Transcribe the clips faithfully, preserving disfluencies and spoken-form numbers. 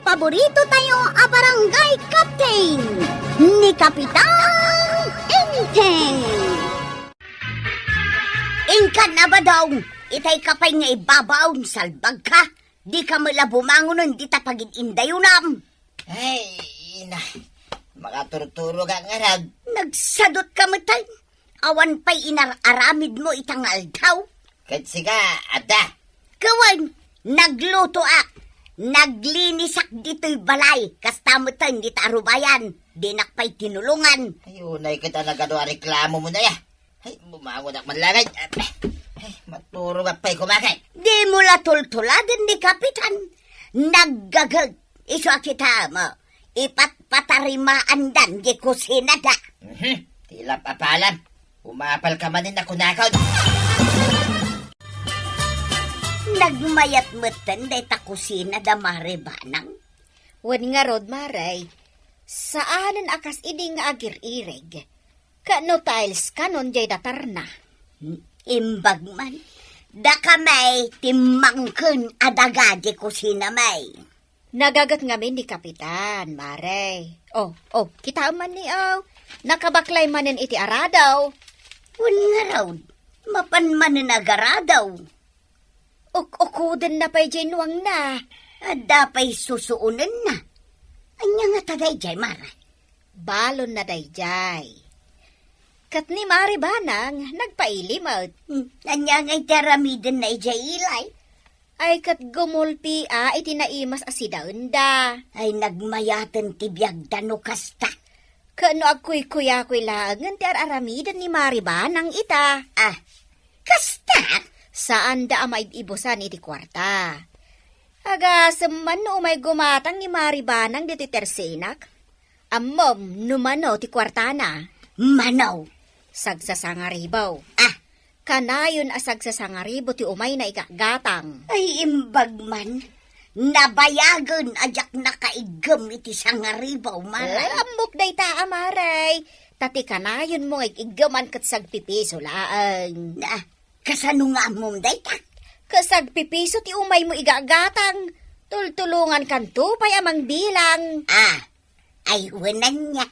Paborito tayo a barangay captain, ni Kapitan Enteng. Inkan a Badong, itay ka pay nga ibabaon, salbag ka. Di ka met la bumangonen dita pagid-indayonam. Ay, ina, makaturturog ak ngarud. Nagsadut ka met, ay. Awan pay inar-aramid mo ita nga aldaw. Ket sika, adda. Kawen, naglutoak. Naglinisak ditoy balay. Kasta met dita arubayan. Dinak pay tinulongan. Ay, unay ket a nagadu a reklamo mo na ya. Ay, bumangon ak man langay. Ay, maturog ak pay kumakay. Di mo la tultuladen ni Kapitan. Naggagag. Isu a kita mo. Ipatpatarimaandan di kusinada. Mhm. Tilap apalam. Umapal ka manen a kunakon. Nagmayat metten dayta kusinada, Mare Banang. Wen ngarud, Mare, saanen a kas idi nga agir-irig. Ket no tiles kanon jay datarna. Imbag man. Daka may timmangken a daga di kusina may. Nagaget ngamin ni Kapitan, Mare. Oh, oh, kitaem man ni, oh. Nakabaklay manen iti aradaw. Wen ngarud, mapan manen agaradaw. Uk-ukudenna pay jay nuangna. Adda pay susuonenna. Ania ngata dayjay, Mare? Balonna dayjay. Ket ni Mare Banang, nagpaili met. Hmm, ania ngay ti aramidenna idiay ilay? Ay, ket gumulpia iti naimas a sidaenda. Ay, nagmayaten ti biagda no kasta. Ket no agkuykuyakoy laengen ti ar-aramiden ni Mare Banang ita. Ah, kasta? Saanda a maib-ibusan iti kuarta. Agasem man no umay gumatang ni Mare Banang ditoy tersenak. Ammom no mano ti kuartana? Mano? Sagsasangaribo. Ah, kanayon a sagsasangaribo ti umayna igatgatang. Ay, imbag man. Nabayagen a diak nakaiggem iti sangaribo, Mare. Eh, ammok dayta, a Mare. Ta ti kanayonmo nga ig-iggeman ket sagpipiso laeng. Na, kasano nga ammom dayta? Ket sagpipiso ti umaymo igatgatang. Tultulongankanto pay a mangbilang. Ah, ay, wen ania.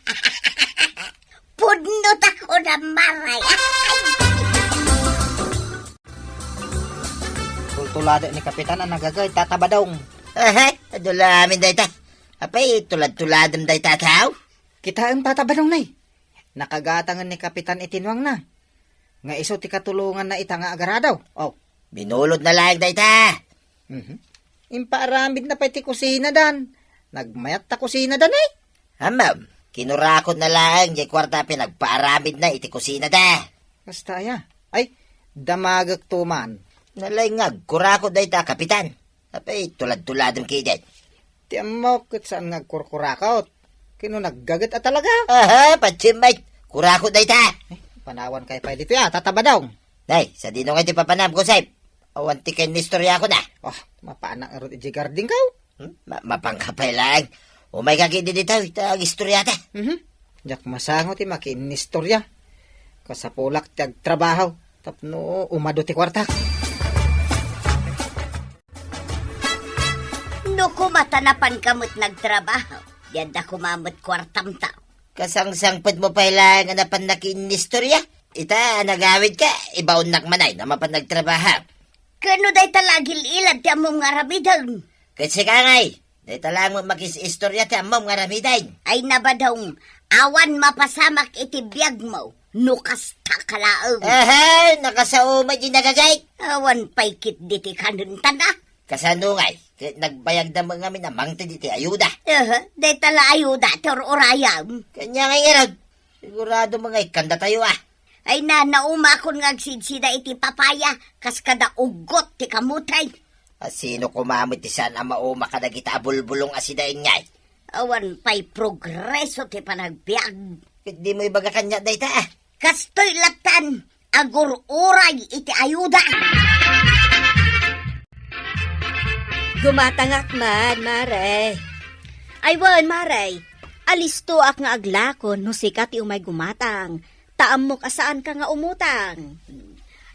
Pudno ta kunam, Mare. Tultulada ni Kapitan a nagagay, Tata Badong. Ahay, adu la amin dayta. Apay, tulad-tuladem dayta, tao? Kitaem, Tata Badong, nay. Nakagatangen ni Kapitan iti nuangna. Nga isu ti katulonganna ita nga agaradaw. Oh. Binulodna laeng dayta. Mhm. Impaaramidna pay ti kusinadan. Nagmayat ta kusinadan, ay. Ammom, kinurakotna laeng jay kuarta pinagpaaramidna iti kusinada. Kasta aya? Ay, damagekto man. Nalaing nga agkurakot dayta, Kapitan. Apay, tulad-tuladem ketdin. Ti ammok ket saan nga agkurkurakot. Ket no naggaget a talaga. Aha, patsim, ay. Kurakot dayta. Eh, panawan kay pay ditoy, ah, Tata Badong. Nay, sadino nga ti papanam, Kusep? Awan ti kainistoriako na. Oh, mapanak ngarud idiay garden kaw. Hmm? Ma-, mapan ka pay laeng. Umay ka ketdi ditoy, ta agistoriata. Mhm. Diak masango ti makiinnistorya. Kasapulak ti agtrabaho tapno umadu ti kuartak. No koma ta napan ka met nagtrabaho, di adda koma met kuartam ta. Kasangsangpetmo pay laeng a napan nakiinnistorya. Ita, nagawid ka, ibaonnak man ay, no mapan nagtrabaho. Ket no dayta la agil-ilad ti ammom nga aramiden. Ket sika ngay, dayta laeng met makis-istorya ti ammom nga aramiden. Ay, Nabadong, awan mapasamak iti biagmo, no kasta ka laeng. Ahay, nakasao met di nagagay. Awan pay ketdi ti kanentana. Kasano ngay? Ket nagbayagda met ngamin a mangted iti ayuda. Aha, dayta la ayuda ti ur-urayam. Kaniana ngay ngarud? Sigurado met nga ikkandatayo, ah. Ay na, naumakon nga agsidsida iti papaya, kas kada uggot ti kamutay. A sino koma met ti saan a mauma kadagita a bulbulong a sidaen ngay? Awan pay progreso ti panagbiag. Ket dimo ibaga kaniak dayta, ah. Kastoy lattan, agur-uray iti ayuda. Gumatangak man, Mare. Ay wen, Mare. Alistoak nga aglako no sika ti umay gumatang. Ta ammok a saanka nga umutang.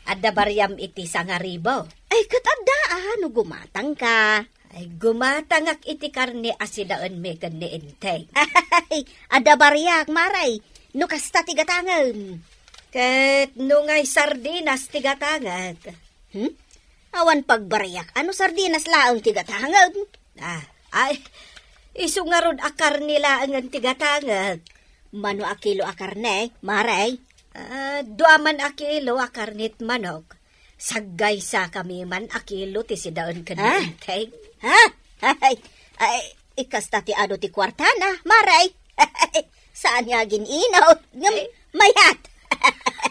Adda bariam iti sangaribo. Ay, ket adda, ah, no gumatangka. Ay, gumatangak iti karne a sidaenmi ken ni Enteng. Ay, adda bariak, Mare. No kasta ti gatangem. Ket no ngay sardinas ti gatangek. Hmm? Awan pagbariak, ano sardinas laeng ti gatangem? Ah, ay, isu ngarud a karne laengen ti gatangek. Mano a kilo a karne, Mare? Ah, dua man a kilo a karne ti manok. Saggaysakami man a kilo ti sidaen ken ni Enteng. Ha? Ay, ay, ikasta ti adu ti kuartana, Mare. Saan nga agin-inot, ngem mayat.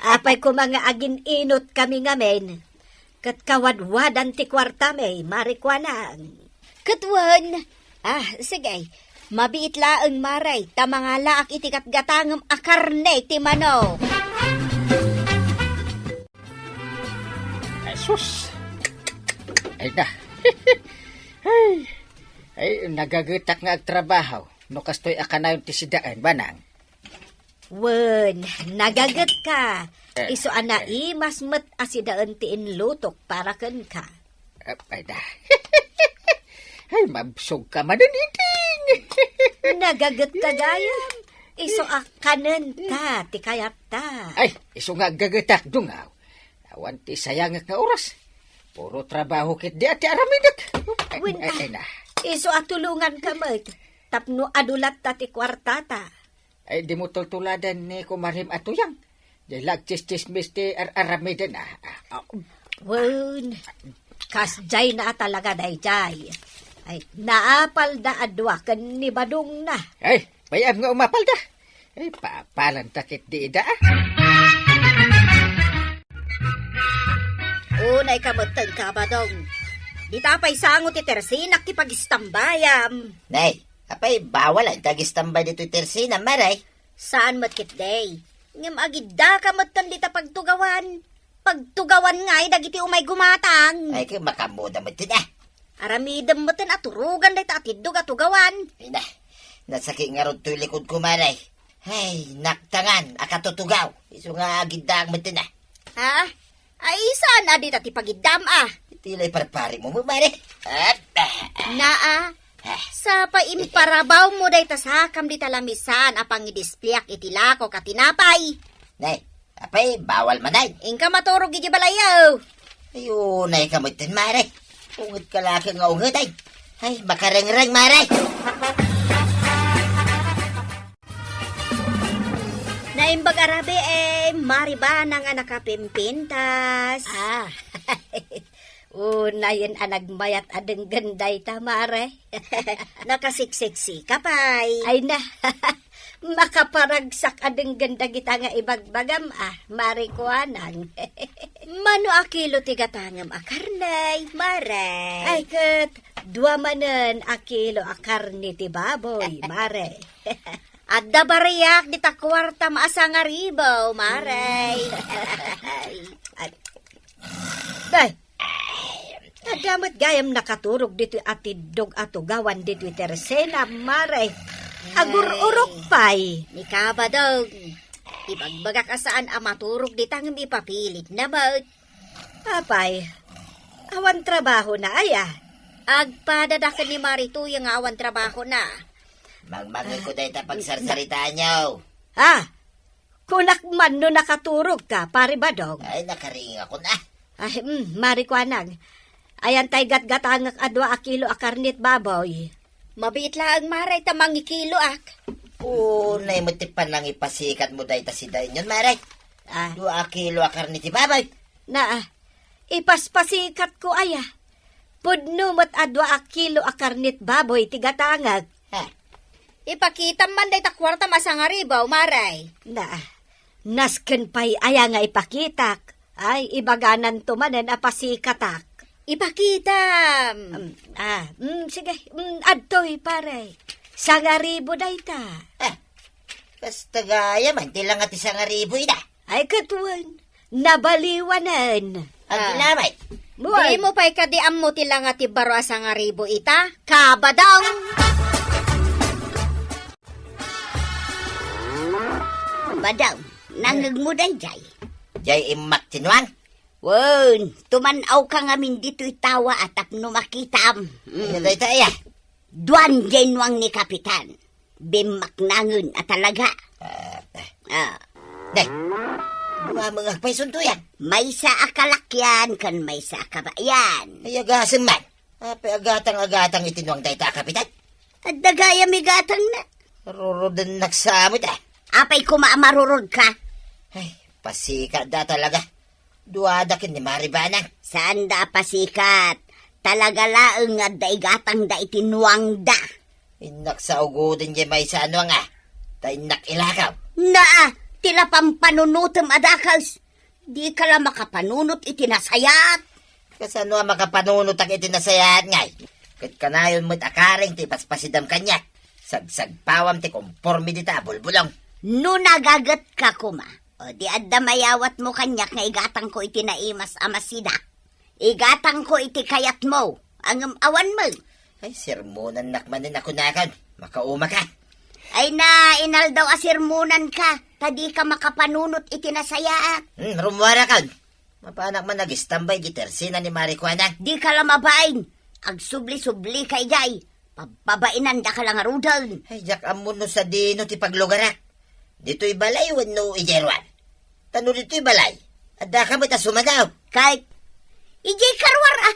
Apay koma nga agin-inot kami ngamin. Ket kawadwadan ti kuartami, Mare Kuanang. Ket wen, ah, sige, mabiit laeng, Mare, ta mangalaak iti gatgatangem a karne ti manok. Ay, sus! Ay, da. Ay, ay, nagagetak nga agtrabaho. No kastoy a kanayon ti sidaen, Manang. Wen, nagagetka. Eh, isu a eh. Naimas met a sidaen ti inlutok para kenka. Eh, ay, da. Ay, mabsog ka manen, Enteng. Nagagetka gayam. Isu a kanenta ti kayatta. Ay, isu nga aggagetak, dungaw. Awan ti sayangek nga oras. Puro trabaho ketdi a ti aramidek. Wen, ay, ah, ay, na. Isu a tulonganka met. Tapno adu latta ti kuartata. Ay, dimo tultuladen ni kumarem a tuyang. Diay la agtsistsismis ti ar-aramiden, ah. Ah, ah. Wen, kasdiay na a talaga daydiay. Ay, naapalda a dua ken ni Badongna. Ay, bay-am nga umapalda. Ay, paapalanta ketdi ida, ah. Unay ka metten, Kabadong. Dita pay sango ti tersinak ti pagistambayam. Nay, apay bawal a ti agistambay ditoy tersinam, Mare? Saan met ketdi. Ngem agiddaka metten dita pagtugawan. Pagtugawan ngay dagiti umay gumatang. Ay, ket makaammoda metten, ah. Aramidem metten a turogan dayta atiddog a tugawan. Ay na, nasakit ngarud toy likod ko, Mare. Ay, naktangan a katutugaw. Isu nga agiddaak metten, ah. Ha? Ay, saan a dita ti pagiddam, ah? Iti lay parpari mo, Mare. Ah, ah, ah. Naa, ah, sapa imparabaw mo dayta sakam dita lamisaan a pangidispliak iti lakok a tinapay. Nay, apay, bawal man, ay. Inka maturog iti balayo. Ay, unay ka metten, Mare. Unget ka laki nga unget, ay. Ay, makarengreng, Mare. Naimbag a rabii, eh, Mare Banang a nakapimpintas. Ah, unayen a nagmayat a denggen dayta, Mare. Nakasiksiksi ka pay. Ay na, makaparagsak a denggen dagita nga ibagbagam, ah, Mare Kuanang. Mano a kilo ti gatangem a karne, Mare? Ay, ket dua manen a kilo a karne ti baboy, Mare. Adda bariak dita kuartam a sangaribu, Mare. Ay, day, adda met gayam nakaturog ditoy atiddog a tugawan ditoy tersenam, Mare. Agur-urok pay. Ni Kabadong, ibagbagak a saan a maturog dita ngem ipapilikna met. Apay, awan trabahona aya? Agpadada ken ni Mare Tuyang nga awan trabahona. Mangmangeko dayta pagsarsaritaanyo. Ah, kunak man no nakaturogka, Pare Badong. Ay, nakaringakon, ah. Ay, mm, Mare Kuanang. Ayan tay gatgatangek a dua a kilo a karne ti baboy. Mabiit laeng, Mare, ta mangikiloak. Unay met ti panangipasikatmo dayta sidaenyon, Mare. Ah. Dua a kilo a karne ti baboy. Na, ah, ipaspasikatko aya. Pudno met a dua a kilo a karne ti baboy ti gatangek. Ha? Ipakitam man dayta kuartam a sangaribu, Mare. Na, nasken pay aya nga ipakitak. Ay, ibagananto manen a pasikatak. Ipakitam. Um, ah, mm, sige. Mm, adtoy, pare. Sangaribu dayta. Ah, kasta gayam, ti langa ti sangaribu ida. Ay, ket wen, nabaliwanen. Ah. Aglamay. Wen. Dimo pay kadi ammo ti langa ti baro a sangaribu ita? Kabadong! Badong, nangngegmo daydiay? Jay immak ti nuang. Wen, tuman-awka ngamin ditoy tawa a tapno makitam. Mm. Ania dayta, aya? Duan diay nuang ni Kapitan. Bimmaknangen a talaga. Ah, ah. Ah. Nay, dua met nga agpayso daytoy, a? Maysa a kalakyan ken maysa a kabayan. Ay, agasem man. Apay agatang-agatang iti nuang dayta a Kapitan? Adda gayam igatangna. Rurudennak sa met, a. Apay koma a marurodka? Ay, pasika da talaga. Duada ken ni Mari Banang. Saanda a pasikat. Talaga laeng nga adda igatangda iti nuangda. Innak sa ugoden diay maysa a nuang, a. Ta innak ilakaw. Naa, ti la pampanunotem a dakes. Dika la makapanunot iti nasayaat. Kasano a makapanunotak iti nasayaat ngay? Ket kanayon met a karing ti ipaspasidam kaniak. Sagsagpawam ti komporme dita a bulbulong. No nagagetka koma, o di adda mayawatmo kaniak nga igatangko iti naimas a masida. Igatangko iti kayatmo, ngem awan met. Ay, sermonannak manen a kunakon. Makaumaka. Ay na, inaldaw a sermonanka, ta dika makapanunot iti nasayaat. Hmm, rummuarakon. Mapanak man agistambay iti tersina ni Mari Kuana. Dika la mabain. Agsubli-sublika idiay. Pabbabainandaka la ngaruden. Ay, diak ammo no sadino ti paglugarak. Ditoy balay wenno idiay ruar? Ta no ditoy balay, addaka met a sumadaw. Ket idiay karuar, a?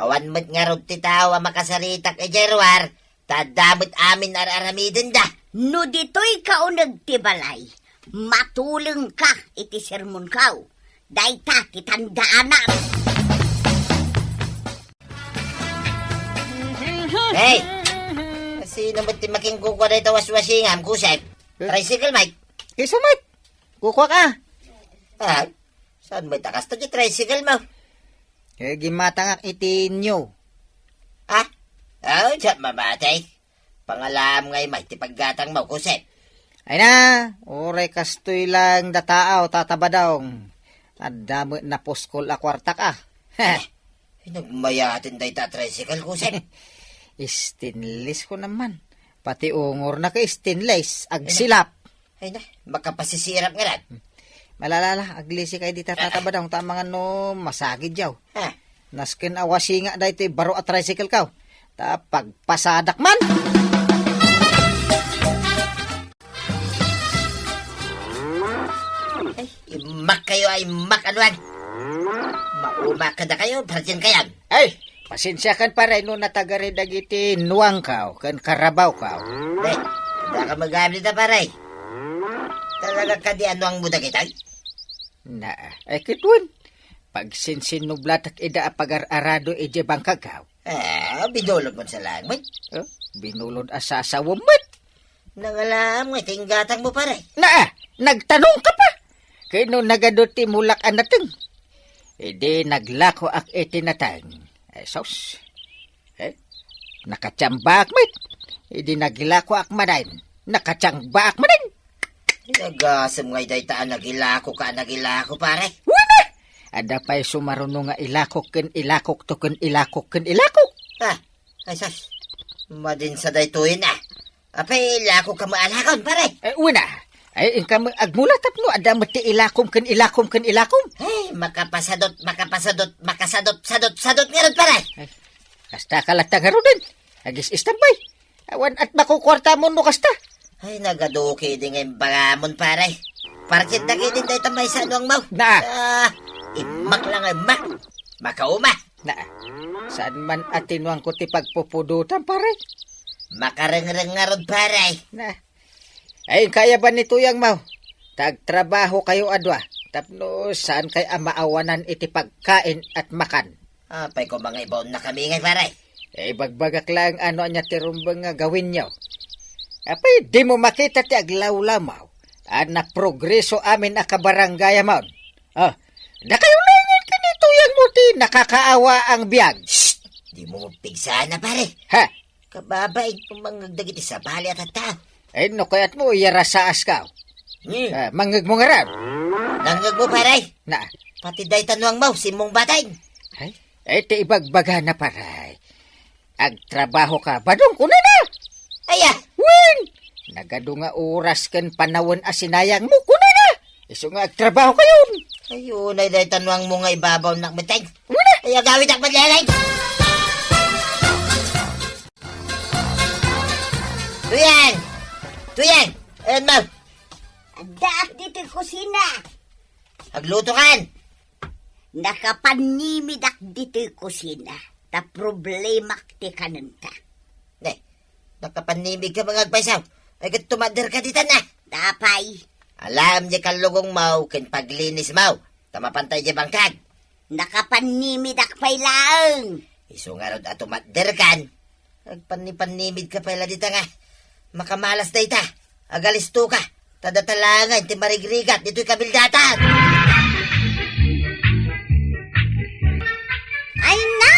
Awan met ngarud ti tao a makasaritak idiay ruar, ta adda met amin ar-aramidenda. No ditoy ka uneg ti balay, matulengka iti sermonko. Dayta ti tandaanam. Hey! Sino met ti makinkukua dayta waswasingam, Kusep? Eh? Tricycle, Mike? Isu met. Kukuak, a. Ah, saan met a kasta ti tricycle mo? Eh, gimmatangak iti inyo. Ah? Oh, diak mamatay. Pangalaam ngay met ti paggatangmo, Kusep. Ay na, uray kastoy lang dataaw, Tata Badong. Adda met napuskol a kuartak, a. Eh, nagmayaten dayta a tricycle, Kusep. Stainless ko naman. Pati ungorna ket stainless, agsilap. Ay na, makapasisirap nga ran. Malalala, aglisi kay dita, Tata Badong, ta amangan no masagid yaw. Ha? Nasken a wasinga daytoy baro a tricycle ko. Ta pagpasadak man. Ay, immak kayo, ay immak, anuan. Mauma kadakayo, partin kayan. Ay, pasensiakan, pare, no natagari dagiti nuangko ken karabawko. Ay, adda ka magam dita, pare. Talaga kadi a nuangmo dagitoy? Na, ay, ket wen. Pagsinsinnublatak ida a pagar-arado idiay bangkagko. Ah, binulod mo sa langit? Oh, binulod a sasawem met. Nangalaam nga iti inggatangmo, pare. Naa, nagtanong ka pa. Kay no nagadu ti mulak a nateng. Idi naglakoak iti nateng. Ay, sus. Eh, nakatiambaak met. Idi naglakoak manen. Nakatiambaak manen. Nagasem ngay dayta a nagilakoka a nagilako, pare. Wen a! Adda pay sumaruno nga ilakok ken ilakokto ken ilakok ken ilakok. Ah, ay sus. Madin sa daytoyen, a. Apay, ilakok ka mo alakon, pare? Eh, wen a. Ay, inka met agmula tapno adda met ti ilakom ken ilakom ken ilakom. Ay, makapasadot, makapasadot, makasadot, sadot, sadot ngarud, pare. Ay, kasta ka latta ngaruden. Agis-istambay. Awan at makukuarta mo no kasta. Ay, nagaduki di nga imbaramon, pare. Parkit na kinin dayta maysa a nuangmo. Na. Ah, immak lang, immak. Makauma. Na. Saan man a tinuangko ti pagpupudotan, pare? Makarengreng ngarud, pare. Na. Ay, kaya ba ni tuyang mo? Tagtrabaho kayo a dua. Tapno saan kay a maawanan iti pagkain at makan? Apay ko mangibaon na kami ngay, pare? Eh, ibagbagak laeng ano ania ti rumbeng nga gawinyo. Apay, di mo makita ti aglawlamaw a naprogreso amin a kabarangayamon? Oh, dakayo laengen ken ni tuyang mo ti nakakaawa ang biag. Shh! Di mo mapigsana, pare. Ha? Kababain ko mangngeg dagiti sabali a tattao. Eh, no kayat mo, iyarasaas ka. Hmm. Ah, mangngeg mo ngarud. Nangngeg mo, pare? Na. Pati dayta nuangmo, simmong bating. Ay, eh, ti ibagbagana, pare. Agtrabaho ka, Badong, kunana. Aya. Wen! Nagadu nga oras ken panawen a sinayang mo, kunana. Isu nga agtrabaho kayon. Ay, unay dayta nuangmo nga ibabaw nak meteng. Wala! Ay, agawid ak met laeng. Tuyan! Tuyan! Ayan, ma'am. Addaak ditoy kusina. Agluto kan. Nakapannimidak ditoy kusina. Ta problemak ti kanenta. Ne, nakapannimig ka mga agpaysaw. Ay, ket tumadder ka ditan, ah. Apay. Alam di kallugong maw, ken paglinis maw. Ta mapantay di bangkag. Nakapannimidak pay laeng. Isu ngarud a tumadder kan. Agpanni-pannimid ka pay la dita nga. Makamalas dayta. Agalisto ka. Ta data laeng ti marigrigat ditoy kabildatan. Ay na,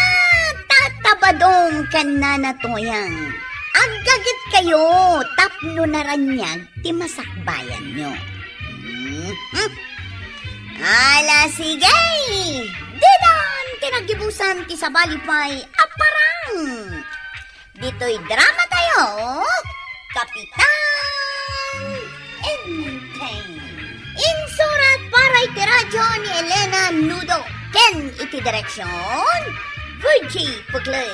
Tata Badong ken Nana Toyang. Aggagitkayo tapno naraniag ti masakbayanyo. Mhm. Ala, sige! Didan ti naggibusan ti sabali pay a parang. Ditoy drama tayo, Kapitan Enteng. Insurat para iti radyo ni Elena Nudo ken iti direksyon, Virgie Puclay.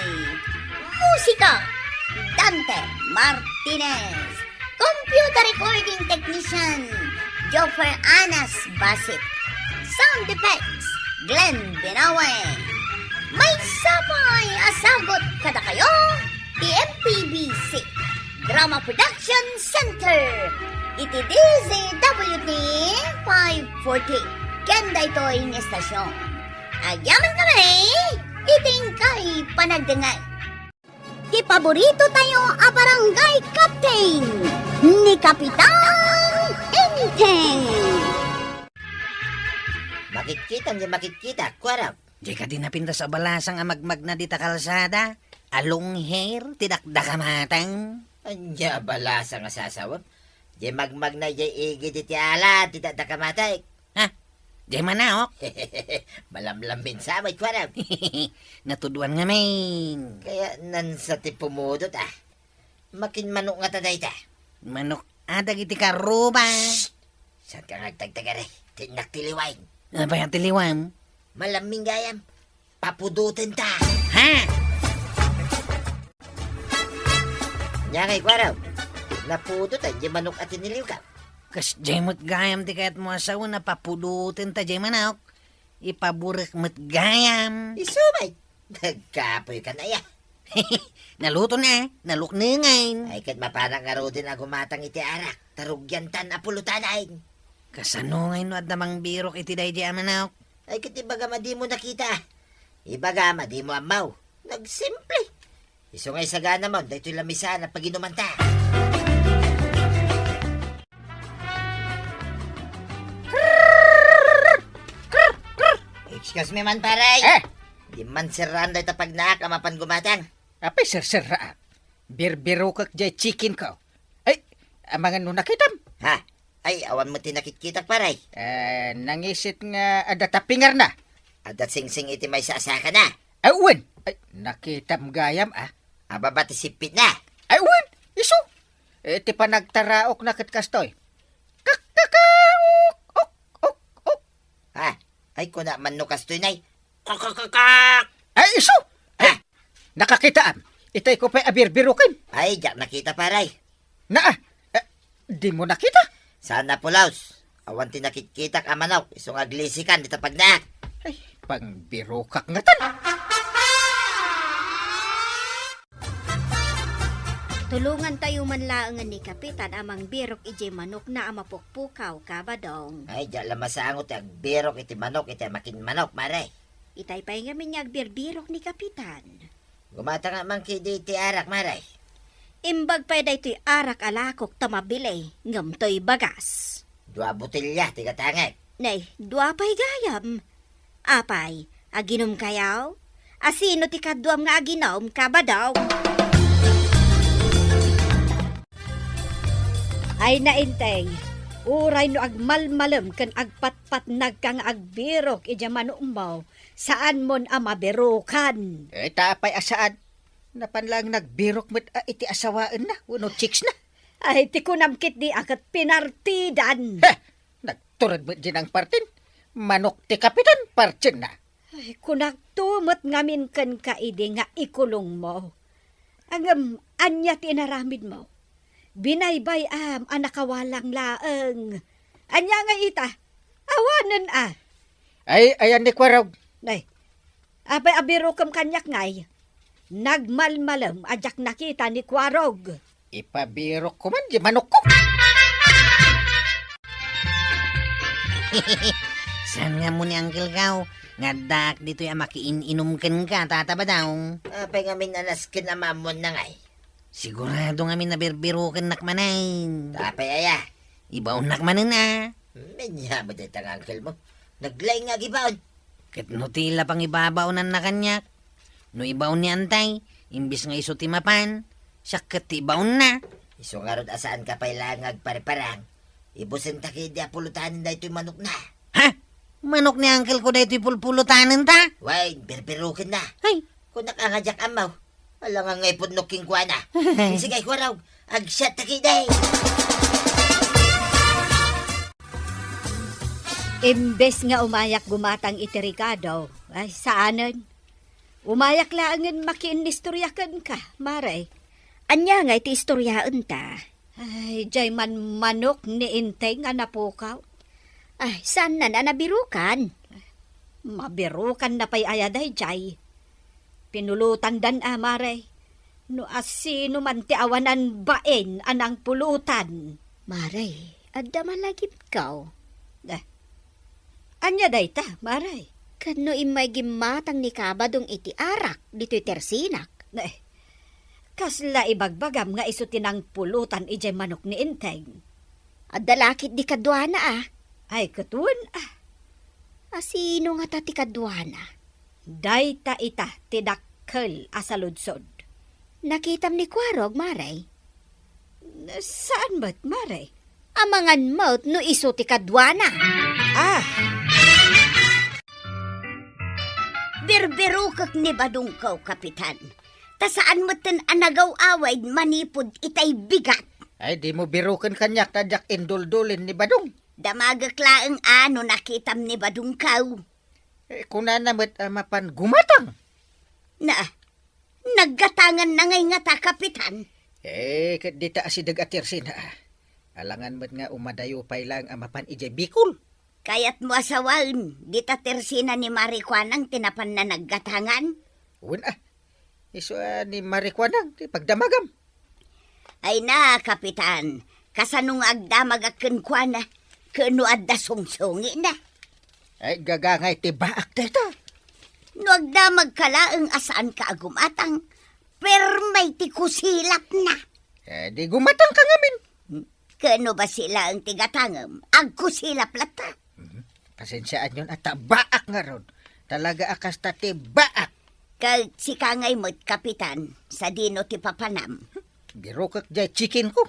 Musika, Dante Martinez. Computer recording technician, Joffer Anas Basit. Sound effects, Glenn Binawe. Maysa pay a sagut kadakayo ti M P B C Drama Production Center iti D Z W T five forty. Ken daytoy nga estasyon, agyaman kami iti inkay panagdengngeg. Ti paborito tayo a barangay captain, ni Kapitan Enteng. Makitkitam di makitkita, kuarap. Di kadi napintas a balasang a magmagna dita kalsada? A long hair, ti dakdakamatang? Ania a balasang a sasawem? Di magmagna di igid iti ala, ti dakdakamatek. Ha? Jay manaok? Malamlam min sa may kuarap. Natuduan ngamin. Kaya nansa ti pumudot, ah. Makin manok nga ta dayta. Manok, adag iti karuba. Shh! Saan ka nga agtagtagari? Tinnak ti liwang. Apay a ti liwam? Malammin gayam. Papudoten ta. Ha? Nya kay kuarap. Napudot ay di manok a tiniliw ka. Kas jay met gayam ti kayat mo asawa na papudoten ta jay manok. Ipaburek met gayam. Isu met. Nagkapoy ka na ya. Naluto na, naluknengan. Ay, ket mapanak ngaruden a gumatang iti arak, ta rugiantan a pulutanay. Kasano ngay no adda mangbirok iti daydi a manok? Ay, ket ibagam a dimo nakita. Ibagam a dimo ammaw. Nagsimple. Isu nga isagana man, daytoy lamisaan a paginumanta. Excuse me man, pare. Eh? Di man serraan dayta pagnaak a mapan gumatang. Apay serserraak? Birbirokek jay chicken ko. Ay, amangan no nakitam? Ha? Ay, awan met ti nakitkitak, pare. Eh, nangisit nga adda tapingarna. Adda singsing iti maysa a sakana. Ay, wen. Ay, nakitam gayam, ah. Ababa ti sippitna. Ay, wen. Isu. Eh, ti panagtaraokna ket kastoy. Kak, kak, kak, uk, uk, uk, uk. Ha? Ay, kuna man no kastoy, nay. Kak, kak, kak, kak. Ay, isu. Ay, ah. Nakakitaam. Itay ko pay a birbiroken. Ay, diak nakita, pare. Naa, eh, di mo nakita? Saan a pulaws? Awan ti nakitkitak a manok, isu nga aglisikan dita pagnaak. Ay, pangbirokak ngatan. Tulongantayo man laengen ni Kapitan a mangbirok idiay manokna a mapukpukaw, Kabadong. Ay, diak la masango ti agbirok iti manok iti makin manok, mare. Itay pay ngamin nga agbirbirok ni Kapitan. Gumatang man kadi iti arak, mare. Imbag pay daytoy arak a lakok ta mabili, ngem toy bagas. Dua botelya ti gatangek. Nay, dua pay gayam. Apay, aginom kayaw? Asino ti kaduam nga aginom, Kabadong? Ay, nainteng, uray no agmalmalem ken agpatpatnag ka nga agbirok idiay manokmo, saanmon a mabirokan. Eh, ta apay a saan? Napan laeng nagbirok met a iti asawaenna wenno chicks na. Ay, ti kunam ketdi a ket pinartidan. Heh! Nagtured met di nangpartin. Manok ti kapitan, partienna. Ay, kunakto met ngamin kenka idi nga ikulongmo. Ngem ania ti inaramidmo? Binaybay-am a nakawalang laeng. Ania ngay ita? Awanen a. Ay, ayan ni Kuarog. Nay, apay a birokem kaniak ngay? Nagmalmalem a diak nakita ni Kuarog. Ipabirokko man di manokko. Saan nga mo ni Uncle Gaw? Nga addaak ditoy a makiin-inom kenka, Tata Badong. Apay ngamin a nasken a maammuanna ngay? Sigurado ngamin a birbirokennak manen. Apay aya? Ibaonnak manen a. Ania met dayta nga uncle mo? Naglaing nga agibaon. Ket no ti la pangibabaonanna kaniak, no ibaon ni Antay, imbes nga isu ti mapan, siak ket ti ibaonna. Isu ngarud a saanka pay laeng nga agpariparang, ibusenta ketdi a pulotanen daytoy manokna. Ha? Manok ni uncle ko daytoy pulpulotanenta? Wen, birbirokenna. Ay. Kunak a nga diak ammo. Alangan nga ipudnok kenkuana. Sige, Kuarog, agsiatta ketdi. Imbes nga umayak gumatang iti rekado, ay, saanen. Umayak laengen makiinnistorya kenka, Mare. Ania ngay ti istoryaenta? Ay, diay man manok ni Inteng a napukaw. Ay, saannan a nabirukan? Mabirukanna pay aya daydiay? Pinulotandan a, Mare. No asino man ti awanan bain a nangpulotan. Mare, adda malagipkaw. Eh, ania dayta, Mare? Ket no immay gimmatang ni Kabadong iti arak ditoy tersinak. Eh, kasla ibagbagam nga isu ti nangpulotan idiay manok ni Inteng? Adda la ketdi kaduana a. Ay, ket wen a. Asino ngata ti kaduana? Dayta ita ti dakkel a saludsod. Nakitam ni Kuarog, Mare? Saan met, Mare? Amangan met no isu ti kaduana. Ah! Birbirokek ni Badongko, Kapitan. Ta saan metten a nagaw-awid manipud itay bigat. Ay, dimo biroken kaniak ta diak induldulin ni Badong. Damagek laeng a no nakitam ni Badongko. Eh, kunana met a mapan gumatang. Na, naggatanganna ngay ngata, Kapitan? Eh, ket dita asideg a tersina a. Alangan met nga umadayo pay laeng a mapan idiay Bicol. Kayatmo a sawaen, dita tersina ni Mare Kuanang ti napanna naggatangan? Wen a, isu a ni Mare Kuanang ti pagdamagam. Ay na, Kapitan, kasano nga agdamagak kenkuana, ket no adda sungsungina? Ay, gagangay ti baak dayta. No agdamagka laeng a saanka a gumatang, permay ti kusilapna. Eh, di gumatangka ngamin. Ket no bassit laeng ti gatangem, agkusilap latta. Mhm. Pasensiaanyon a ta baak ngarud. Talaga a kasta ti baak. Ket sika ngay met, Kapitan, sadino ti papanam? Birokek diay chicken ko.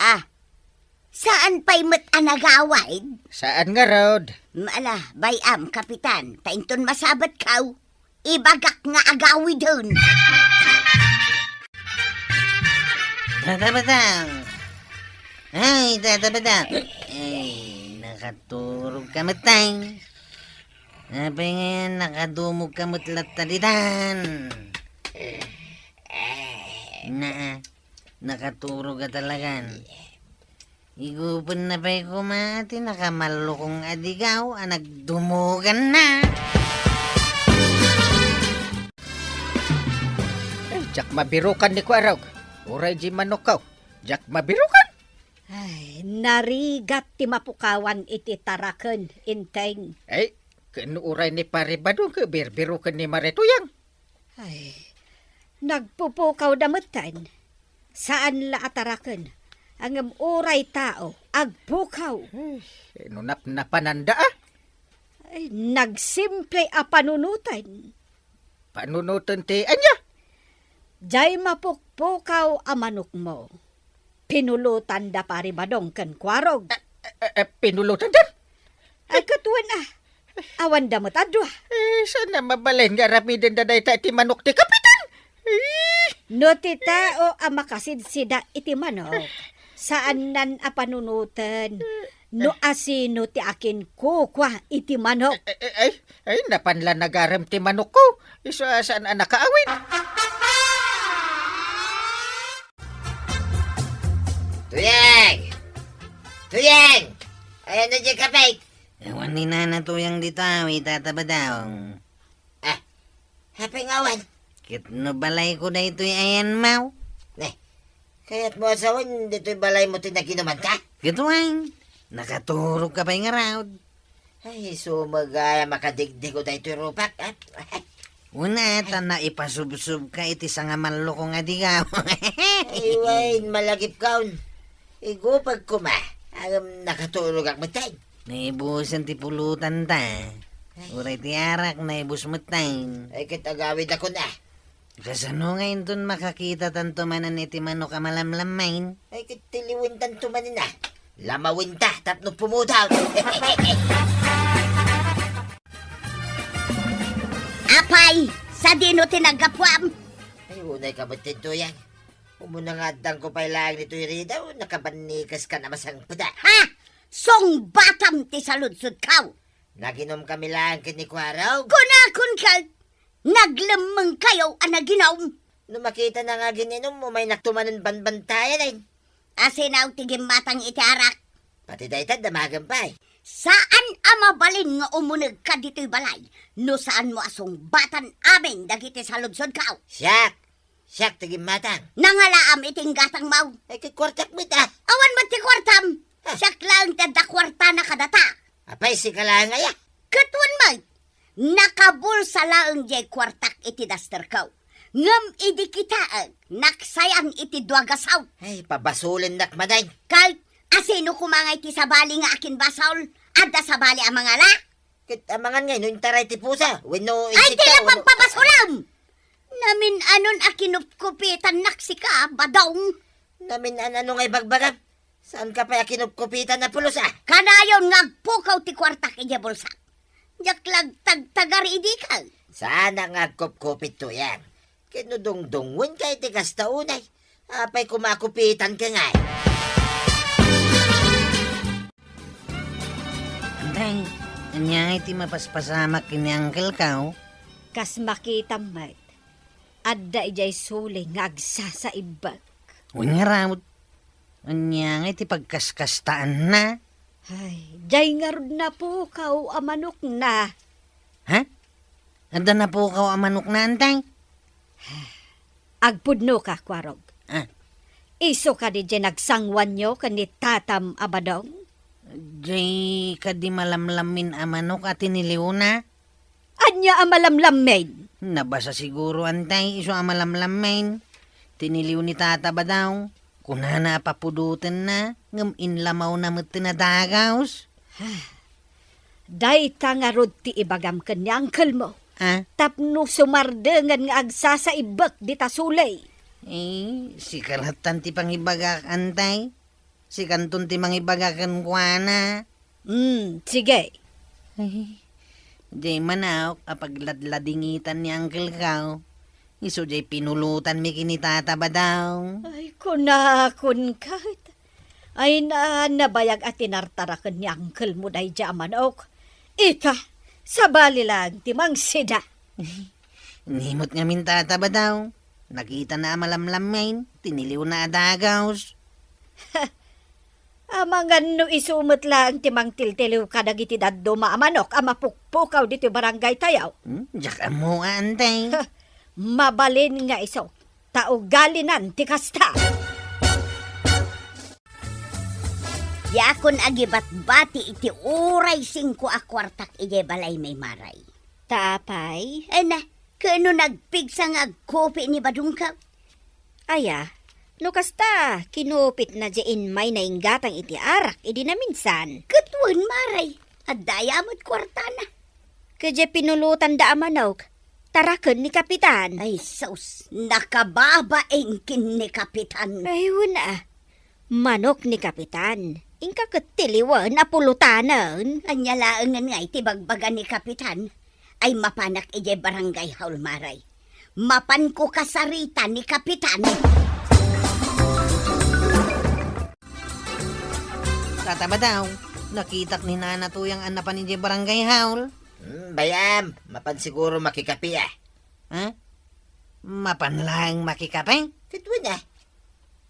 Ah, saan pay met a nagawid? Saan ngarud? Ala, bay-am, Kapitan, ta inton masabetkaw, ibagak nga agawiden. Tata Badong! Ay, Tata Badong! Ay, nakaturog ka met, tay. Apay ngay a nakadumog ka met latta ditan? Naa, nakaturog ka talagan. Igupenna pay koma ti nakamallukong a digaw a nagdumuganna. Ay, diak mabirukan ni Kuarog. Uray di manokko. Diak mabirukan. Ay, narigat ti mapukawan iti taraken, Inteng. Ay, ken uray ni Pare Badong ket birbiruken ni Mare Tuyang. Ay, nagpupukaw da metten. Saan la a taraken, ngem uray tao, agpukaw. Ay, no napnapananda, a? Ay, nagsimple a panunoten. Panunoten ti ania? Diay mapukpukaw a manokmo. Pinulotan da Pare Badong ken Kuarog. Eh, eh, eh, pinulotan da? Ay, ket wen a. Awan da met a dua. Eh, saan a mabalin nga aramiden da dayta iti manok ti kapitan? Eh! No ti tao a makasidsida iti manok, saannan a panunoten. No asino ti akinkukua iti manok. Ay, ay, ay, napan la nagarem ti manokko. Isu a saan a nakaawid. Tuyeng! Tuyeng! Ay, ano di ka, Peg? Awan ni Nana Tuyang dita, wi, Tata Badong. Ah, apay nga awan? Ket no balayko daytoy ayan, maw? Ne, kayatmo a sawen, ditoy balaymo ti naginumanka? Ket wen, nakaturogka pay ngarud. Ay, sumagaya makadigdigo daytoy rupak, ah. Una, ta naipasubsobka iti sangamalloko nga digaw. Ay, wen, malagipkon. Igupag koma, ngem nakaturogak metten. Naibusen ti pulotanta. Uray ti arak, naibus metten. Ay, ket agawidakon, ah. Kasano nga inton makakitatanto manen iti manok a malamlammain? Ay, ket tiliwentanto manen, ah. Lamawenta tapno pumudar. Apay, sadino ti naggapuam? Ay, unay ka met, Tuyang. Umuna nga addangko pay laeng ditoy ridaw, nakabannikaskan a masangpet. Ha? Sungbatam ti saludsodko! Naginumkami laeng ken ni Kuarog? Kunakon ket, naglemmengkayo a naginum. No makitana nga agin-inum, umaynakto manen banbantayan, ay. Asino ti gimmatang iti arak? Pati dayta, damagen pay. Saan a mabalin nga umunegka ditoy balay no saanmo a sungbatan amin dagiti saludsodko? Siak! Siak ti gimmatang. Nangalaam iti inggatangmo. Ay, ket kuartak met, ah. Awan met ti kuartam. Ah. Siak laeng ti adda kuartana kadata. Apay, sika laeng aya? Ket wen met, nakabulsa laeng diay kuartak iti dasterko. Ngem idi kitaek, naksayan iti dua gasaw. Ay, pabasolennak manen. Ket asino koma nga iti sabali nga akinbasol? Adda sabali a mangala? Ket amangan ngay no intaray ti pusa, wenno... Ay, insekto, ti wenno napagpabasolem! Namin-anon a kinupkupitannak sika, Badong. Namin-ano nga ibagbagam? Saanka pay a kinupkupitan a pulos, ah? Kanayon nga agpukaw ti kuartak idiay bulsak. Diak la agtagtagar idi ka. Saanak nga agkupkupit, Tuyang. Ket no dungdungngoenka iti kasta unay, apay koma a kupitanka ngay? Antay, ania ngay ti mapaspasamak ken ni Uncle Kao? Kas makitam met, adda idiay suli nga agsasaibbek. Wen ngarud, ania ngay ti pagkaskastaanna? Ay, diay ngarud napukaw a manokna. Ha? Adda napukaw a manokna, antay? Agpudnoka, Kuarog. Ah. Isu kadi diay nagsanguanyo ken ni Tatam a Badong? Diay kadi malamlammin a manok a tiniliwna? Ania a malamlammin? Nabasa siguro, antay, isu a malamlammin. Tiniliw ni Tata Badong. Kunana a papudotenna, ngem inlamawna met ti nadagaws. Dayta ngarud ti ibagam ken ni uncle-mo. Ah? Tapno sumardengen nga agsasaibbek dita suli. Eh, sika lattan ti pangibagak, antay. Sikanton ti mangibaga kenkuana. Hmm, sige. Ay, diay manok a pagladladingitan ni Uncle Kao. Isu diay pinulotanmi ken ni Tata Badong. Ay, kunakon ket. Ay, na, nabayag a tinartaraken ni uncle-mo daydiay a manok. Ita, sabali laeng ti mangsida. Ni met ngamin, Tata Badong. Nakitana a malamlammin, tiniliwna a dagaws. Amangan no isu met laeng ti mangtiltiliw kadagiti dadduma a manok a mapukpukaw ditoy barangaytayo. Hmm, diak ammo, antay. Mabalin nga isu, ta ugalinan ti kasta. Diakon agibatbati iti uray singko a kuartak idiay balaymi, Maray. Ta apay? Ay na, ken no nagpigsa nga agkupi ni Badongko? Aya, no kasta, kinupitna diay immay nainggatang iti arak idi naminsan. Ket wen, Maray, adda aya met kuartana. Ket diay pinulotanda a manok, taraken ni Kapitan. Ay sus, nakababain ken ni Kapitan. Ay, wen a. Manok ni Kapitan. Inka ket tiliwen a pulotanen. Ania laengen ngay ti bagbaga ni Kapitan? Ay mapanak idiay barangay hall, Maray. Mapanko kasarita ni Kapitan. Tata Badong, Nakitak ni Nana Tuyang a napan idiay barangay hall. Hmm, bay-am, mapan siguro makikape, a. Ha? Mapan laeng makikape? Ket wen, a.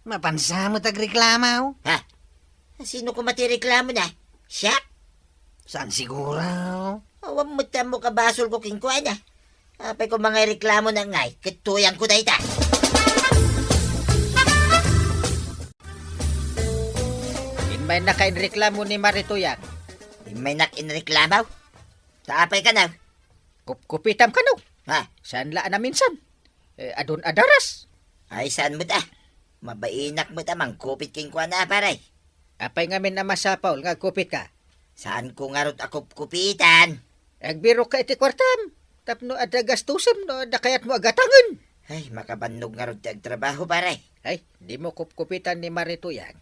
Mapan sa met agreklamo? Ha? Sino koma ti reklamona? Siak? Saan siguro? Awan met ti ammok a basolko kenkuana. Apay koma nga ireklamona ngay, ket tuyangko dayta. Immaynaka inreklamo ni Mari Tuyang. Immaynak inreklamo? Ta apay kano? Kupkupitam kano? Ha? Saan la a naminsan? Eh, adun adaras. Ay, saan met, a. Mabainak met a mangkupit kenkuana, pare. Apay ngamin a masapul nga agkupitka? Saanko ngarud a kupkupitan. Agbirokka iti kuartam, tapno adda gastusem no adda kayatmo a gatangen. Ay, makabannog ngarud ti agtrabaho, pare. Ay, dimo kupkupitan ni Mari Tuyang.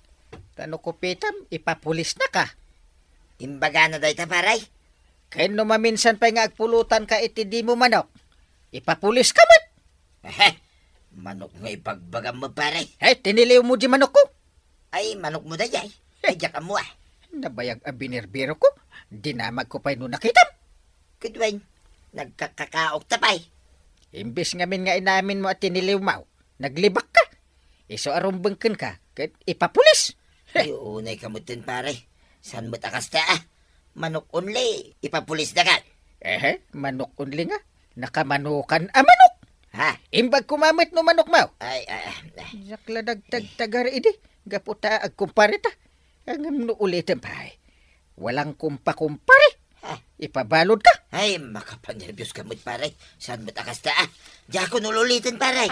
Ta no kupitam, ipapulisnaka. Imbagana dayta, pare? Ken no maminsan pay nga agpulotanka iti dimo manok, ipapuliska met. Ehe, manok nga ibagbagam met, pare. Ay, tiniliwmo di manokko. Ay, manokmo dayay. Ay, diak ammo, a. Nabayag a binirbirokko, dinamagko pay no nakitam. Ket wen, nagkakakaokta pay. Imbes ngamin nga inaminmo a tiniliwmo, naglibakka. Isu a rumbeng kenka, ket ipapulis. Ay, unayka metten, pare. Saan met a kasta, a? Manok only, ipapulisdaka. Ehe, manok only nga. Nakamanukan a manok. Ha? Imbag koma met no manokmo. Ay, ay, ay, ay. Diak la nagtagtagar idi. Gapu ta agkumpareta. Ngem no ulitem pay, walang kumpakumpare. Ha? Ipabaludka. Ay, makapanerbios ka met, pare. Saan met a kasta, a? Diakon ululiten, pare.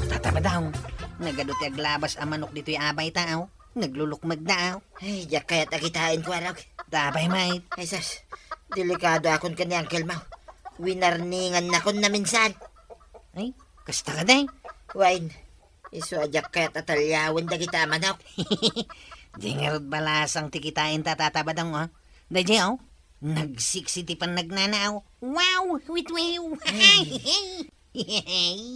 Tata Badong, nagadu ti aglabas a manok ditoy abay ta, aw. Naglulukmeg na, aw. Ay, diak kayat a kitaen, kuarog. Tapay, mate. Ay, sus. Delikadoakon ken ni Uncle Mau. Winarningannakon naminsan. Ay, kasta kadi? Wen, isu a diak kayat a taliawen dagita a manok. Di ngarud balasang ti kitaenta, Tata Badong, a. Daydiay, aw. Nagsiksi ti pannagnana, aw. Wow! Witwiw! Ay.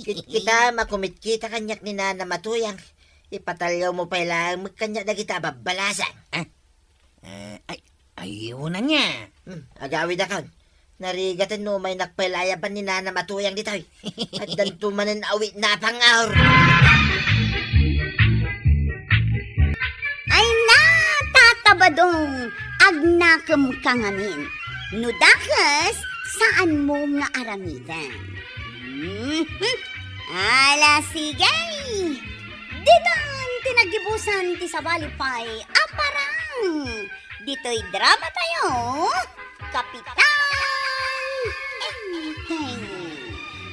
Kit-, kita, makumitkita kaniak ni Nana Matuyang. Ipataliawmo pay laeng met kaniak dagita a babbalasang. Ah? Eh, ay, ay, una niya. Hmm, agawidakon. Narigaten no umaynak pay la ayaban ni Nana Matuyang ditoy. Addanto manen awit napangaw. Ay na, Tata Badong, agnakem ka ngamin. No dakes, saanmo nga aramiden. Mhm. Ala, sige. Ditan ti naggibusan ti sabali pay a parang. Ditoy drama tayo, Kapitan Enteng.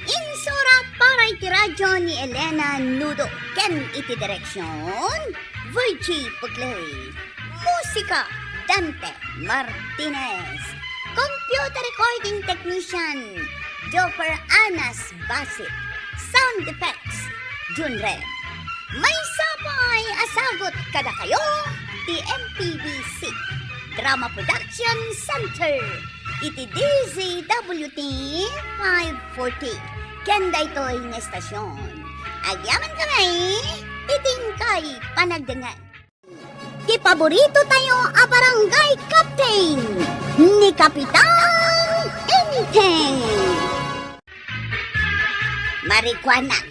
Insurat para iti radyo ni Elena Nudo ken iti direksyon, Virgie Pugley. Musika, Dante Martinez. Computer recording technician, Joffer Anas Basit. Sound effects, Jun Red. Maysa pay a sagut kadakayo ti M P B C Drama Production Center iti D Z W T five forty ken daytoy nga estasyon. Agyaman kami iti inkay panagdengngeg. Ti paborito tayo a barangay captain, ni Kapitan Enteng. Marikuanang,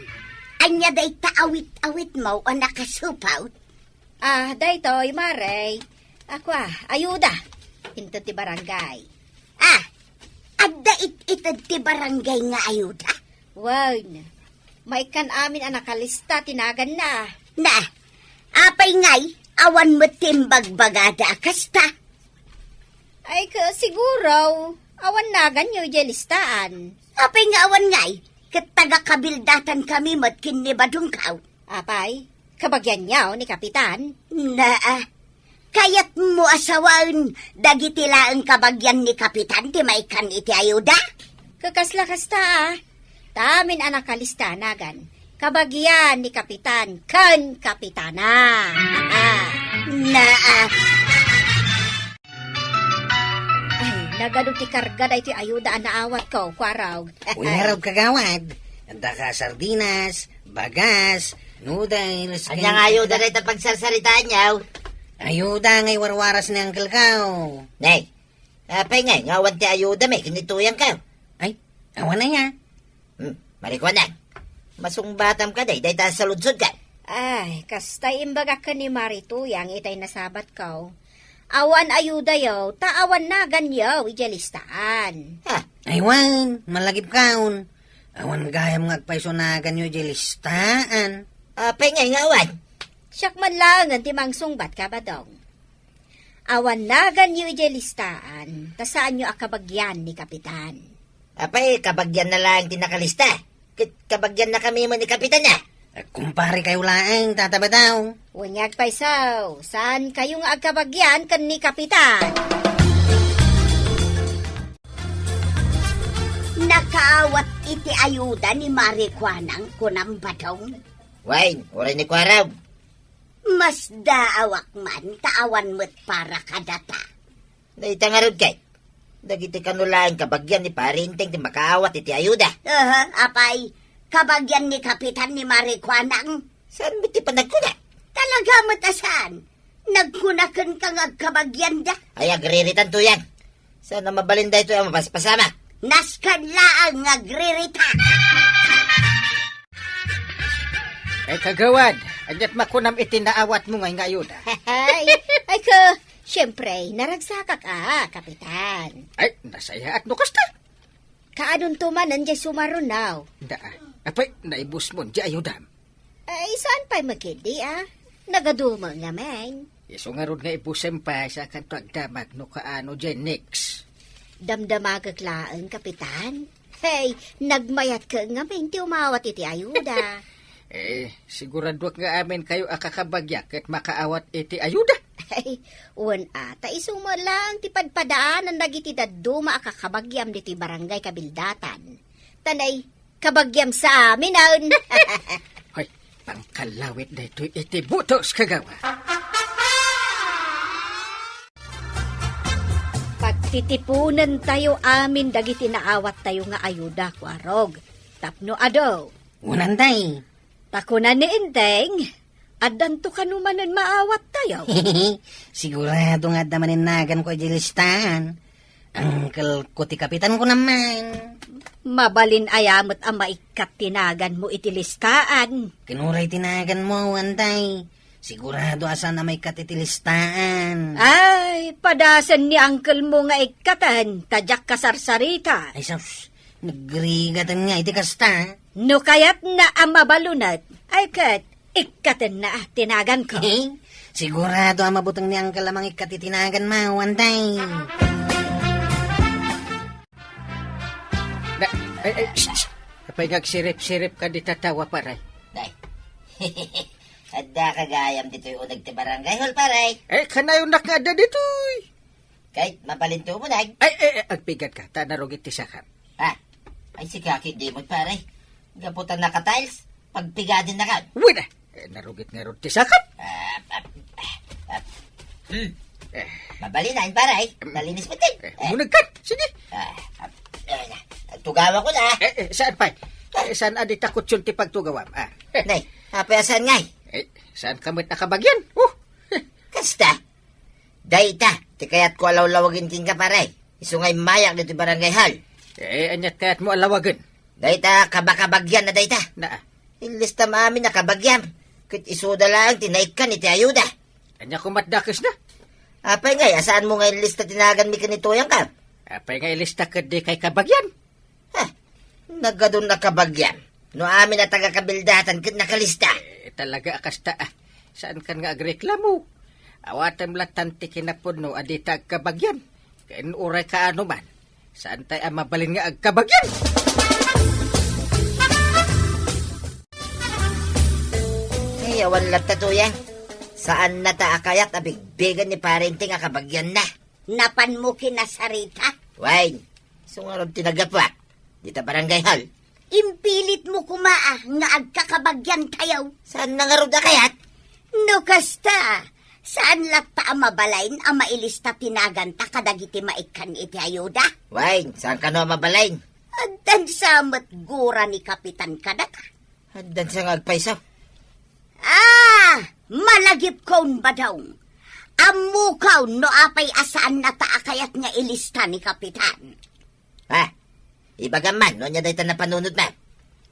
ania dayta awit-awitmo a nakasupaw? Ah, daytoy, Mare. Ako, ah, ayuda. Inted ti barangay. Ah, adda it-ited ti barangay nga ayuda? Wen, maikkan amin a nakalista ti naganna. Na, apay ngay, awan met ti imbagbagada a kasta? Ay, ka, siguro, awan naganyo idiay listaan. Apay nga awan ngay, ket taga-kabildatan kami met ken ni Badongkaw. Apay, kabagianyo ni Kapitan? Naa, kayatmo a sawen dagiti laeng kabagian ni Kapitan ti maikkan iti ayuda? Kakasla kasta, a. Ta amin a nakalista a nagan, kabagian ni Kapitan ken Kapitana. Naa. Ay, nagadu ti karga daytoy ayuda a naawatko, Kuarog. Uy, ngarud, kagawad. Adda ka sardinas, bagas, noodles, Ania ken nga ayuda dayta pagsarsaritaanyo? Ayuda nga iwarwaras ni Uncle ko. Nay, apay nga, nga awan ti ayuda, may kinituyan ka. Ay, awan na nga. Hmm, Marikuanang. Masungbatam ka, day, dayta saludsod ka. Ay, kasta imbagak ken ni Mari Tuyang itay nasabat ko. Awan ayudayo, ta awan naganyo idiay listaan. Ha? Ay, wen, malagipkon. Awan gayam nga agpayso naganyo idiay listaan. Apay nga nga awan? Siak man laengen ti mangsungbat ka, Badong. Awan naganyo idiay listaan, ta saanyo a kabagian ni Kapitan. Apay, kabagianna laeng ti nakalista. Ket kabagiannakami met ni Kapitan, a? Agkumpare kayo laeng, Tata Badong. Wen nga agpayso, saan kayo nga agkabagian ken ni Kapitan? Nakaawat iti ayuda ni Mari Kuanang, kunam, Badong? Wen, uray ni Kuarog. Masdaawak man, ta awan met para kadata. Dayta ngarud ket, dagiti kano laeng kabagian ni Pari Enteng ti makaawat iti ayuda. Aha, apay, kabagian ni Kapitan ni Mari Kuanang? Saan met ti panagkuna? Talaga met a saan. Nagkuna kenka nga agkabagianda. Ay, agriritan, Tuyang. Saan a mabalin daytoy a mapaspasamak? Nasken laeng nga agriritan. Ay, kagawad, aniat makunam iti naawatmo ngay nga ayuda? Ay, ay, ka, siyempre, naragsakak a, Kapitan. Ay, nasayaat no kasta. Kaanonto manen diay sumarunaw? Da, apay, naibusmon diay ayudam? Ay, saan pay makidi, a? Nagadumo ngamin. Isu ngarud nga ibusem pay, sakanto agdamag no kaano diay next. Damdamagek laeng, Kapitan. Hey, nagmayat ka ngamin ti umawat iti ayuda. Eh, siguraduak nga amin kayo a kakabagiak ket makaawat iti ayuda. Ay, wen a, ta isu met laeng ti padpadaanan dagiti dadduma a kakabagiam ditoy barangay Kabildatan. Ta nay, kabagiam sa amin, awn. Hoy, pangkalawit daytoy iti butos, kagawa. Pagtitiponentayo amin dagiti naawattayo nga ayuda, Kuarog, tapno adu. Wen, Antay. Ta kuna ni Enteng, addanto kano manen maawattayo? Sigurado nga adda manen naganko idiay listaan. Uncle ko ti kapitan ko naman. Mabalin aya met a maikkat ti naganmo iti listaan? Ken uray ti naganmo, Antay. Sigurado a saan a maikkat iti listaan. Ay, padasen ni uncle mo nga ikkaten, ta diak kasarsarita. Ay, sus, nagrigaten nga iti kasta. No kayatna a mabalunet, ay ket, ikkatenna a tinaganko. Sigurado a mabuteng ni Uncle a mangikkat iti naganmo, Antay. Na, ay, ay, shh, shh. Apay nga agsirip-sirip ka di tatawa, pare? Nay. Adda ka gayam ditoy uneg ti barangay hall, pare. Eh, kanayonak nga adda ditoy. Kay, mabalinto mo, nag- Ay, ay, ay, agpigat ka. Ta narugit ti sakap. Ah, ay, si Kaki di mo, pare. Gaputan na ka tiles, pagpigadin na ka. Wala. Eh, narugit nga rod ti sakap. Ah, ah, ah, ah. Hmm. Eh. Mabalinan, pare. Hmm. Nalinis mo din. Eh, eh. Munag ka. Sige. Ah, ah, eh, tugawa ko na. Eh, eh, saan pa? Eh, saan adi takot yun ti pagtugawam? Ah. Eh. Nay, apa saan ngay? Eh, saan ka met nakabagyan? Oh. Kasta. Dayta, ti kayatko a lawlawagen kenka, pare. Isu nga immayak ditoy barangay hall. Eh, aniat kayatmo a lawagen? Dayta, kabakabagyan na dayta. Naa. Illistam amin a kabagiam. Ket isuda laeng ti naikkan iti ayuda. Ania koma ti dakesna? Apay ngay, a saanmo nga illista ti naganmi ken ni Tuyang ka? Apay nga illista ket di kay kabagian? Ha? Nagadun a kabagian. No amin a taga-Kabildatan ket nakalista. Eh, talaga a kasta, ah. Saan kan nga agreklamo? Awatem lattan ti kinapudno a dita agkabagian. Ken uray kaano man, saan tay a mabalin nga agkabagian? Ay, awan latta, Tuyang. Saan na ta a kayat a bigbigen ni Pare Enteng a kabagianna? Napanmo kinasarita? Wen, isu ngarud ti naggapuak. Dita barangay hall. Impilitmo koma a nga agkakabagiantayo. Saan na ngarud a kayat? No kasta, saan latta a mabalin a mailista ti naganta kadagiti maikkan iti ayuda? Wen, saan kano a mabalin? Addan sa met gura ni Kapitan kadaka. Addan sa nga agpayso. Ah, malagipkon, Badong. Ammokon no apay a saannata a kayat nga ilista ni Kapitan. Ha? Ibagam man, no ania dayta napanunotna?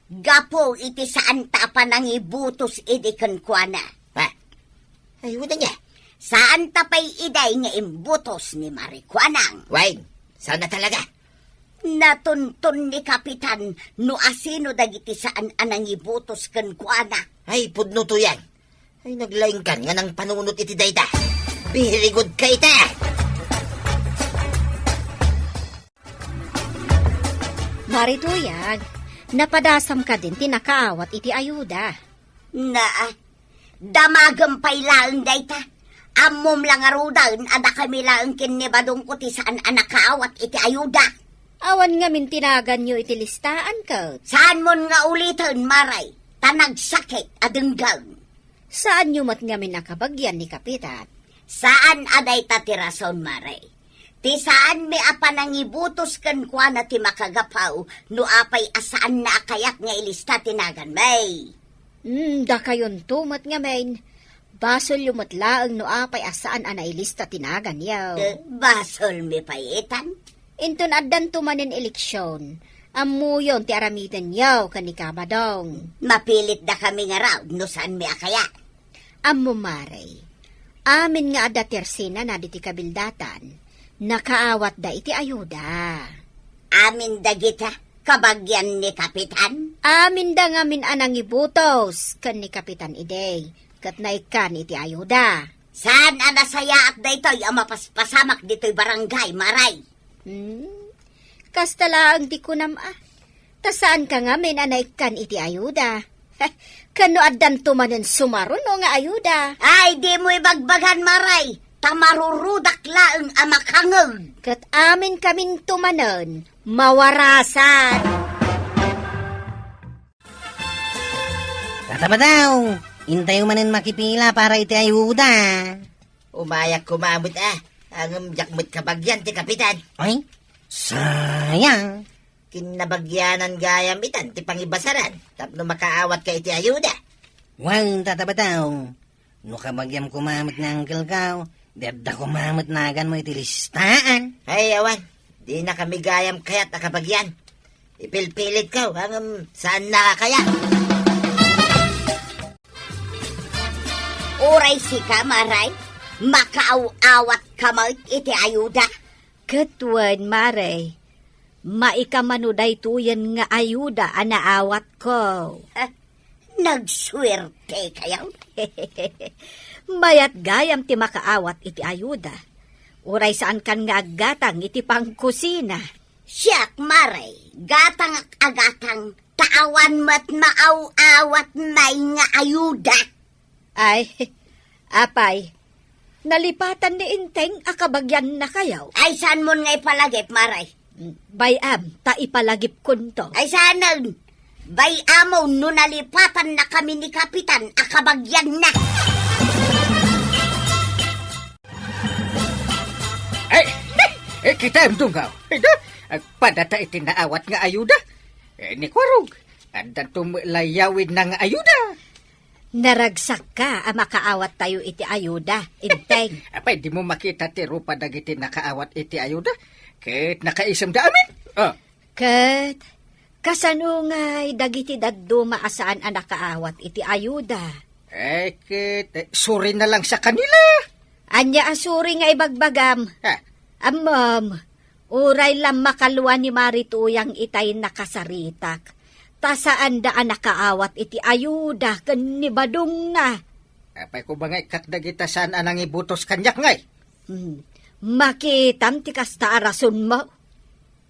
Gapu iti saanta a panangibutos idi kenkuana. Ha? Ay, wala niya. Saanta pay idi nga imbutos ni Marikuanang. Wen, saanna talaga? Natunton ni Kapitan no asino dagiti saan a nangibutos kenkuana. Ay, pudno to yan. Ay, naglaingkan nga nangpanunot iti dayta. Very good ka ita! Mari Tuyang, napadasam kadin ti nakaawat iti ayuda. Naa, damagem pay laeng dayta. Ammom la ngaruden a dakami laeng ken ni Badongko ti saan a nakaawat iti ayuda. Awan ngamin ti naganyo iti listaan, ket? Saanmon nga uliten, Mare, ta nagsakit a denggen. Saanyo met ngamin a kabagian ni Kapitan? Saan a dayta ti rason, Mare. Ti saanmi a panangibutos kenkuana ti makagapu no apay a saanna a kayat nga ilista ti naganmi. Hmm, dakayonto met ngamin. Basolyo met laeng no apay a saan a nailista ti naganyo. Eh, basolmi pay itan? Inton addanto manen eleksion, ammoyon ti aramidenyo ken ni Kabadong. Mapilitdakami ngarud no saanmi a kayat. Ammo, Mare, amin nga adda ti arsenana diti kabildatan, nakaawatda iti ayuda. Amin dagita, kabagian ni Kapitan? Aminda ngamin a nangibutos ken ni Kapitan idi, ket naikkan iti ayuda. Saan a nasayaat daytoy a mapaspasamak ditoy barangay, Mare? Hmm? Kasta laeng ti kunam a. Ta saanka ngamin a naikkan iti ayuda. Ken no addanto manen sumaruno nga ayuda? Ay, dimo ibagbagan, Mare, ta marurudak laeng a makangeg. Ket aminkaminto manen, mawarasan. Tata Badong, intayo manen makipila para iti ayuda. Umayak koma met a, ngem diak met kabagian ti Kapitan. Ay, sayang. Kinnabagianan gayam itan ti pangibasaran tapno makaawatka iti ayuda. Wen, Tata Badong, no kabagiam koma met nga angkelko, di adda koma met naganmo iti listaan. Ay, awan, dinakami gayam kayat a kabagian. Ipilpilitko, ngem saanna a kayat. Uray sika, Mare, makaaw-awatka met iti ayuda? Ket wen, Mare, maikamano daytoyen nga ayuda a naawatko. Ha? Nagsuertekayo? Mayat gayam ti makaawat iti ayuda. Uray saankan nga aggatang iti pangkusina. Siak, Mare, gatangak a gatang, ta awan met maaw-awat may nga ayuda. Ay, apay, nalipatan ni Enteng a kabagiannakayo? Ay, saanmon nga ipalagip, Mare? Bay-am, ta ipalagipkonto. Ay, saanen? Bay-amon no nalipatannakami ni Kapitan a kabagianna. Ay, eh, kitaem, Dunggaw. Ida, agpadata iti naawat nga ayuda. Eh, ni Kuarog, addanto met la yawidna nga ayuda. Naragsakka a makaawattayo iti ayuda, Enteng. Apay, dimo makita ti rupa dagiti nakaawat iti ayuda? Ket nakaisemda amin? Oh. Ket, kasano ngay dagiti dadduma a saan a nakaawat iti ayuda? Eh, ket, eh, sorry na lang sa kanila. Ania a sorry nga ibagbagam? Ha? Ammom, uray la makalua ni Mari Tuyang itay nakasaritak, ta saanda a nakaawat iti ayuda ken ni Badongna. Apay ko ba nga ikkak dagita saan a nangibutos kaniak ngay? Hmm. Makitam ti kasta a rasonmo?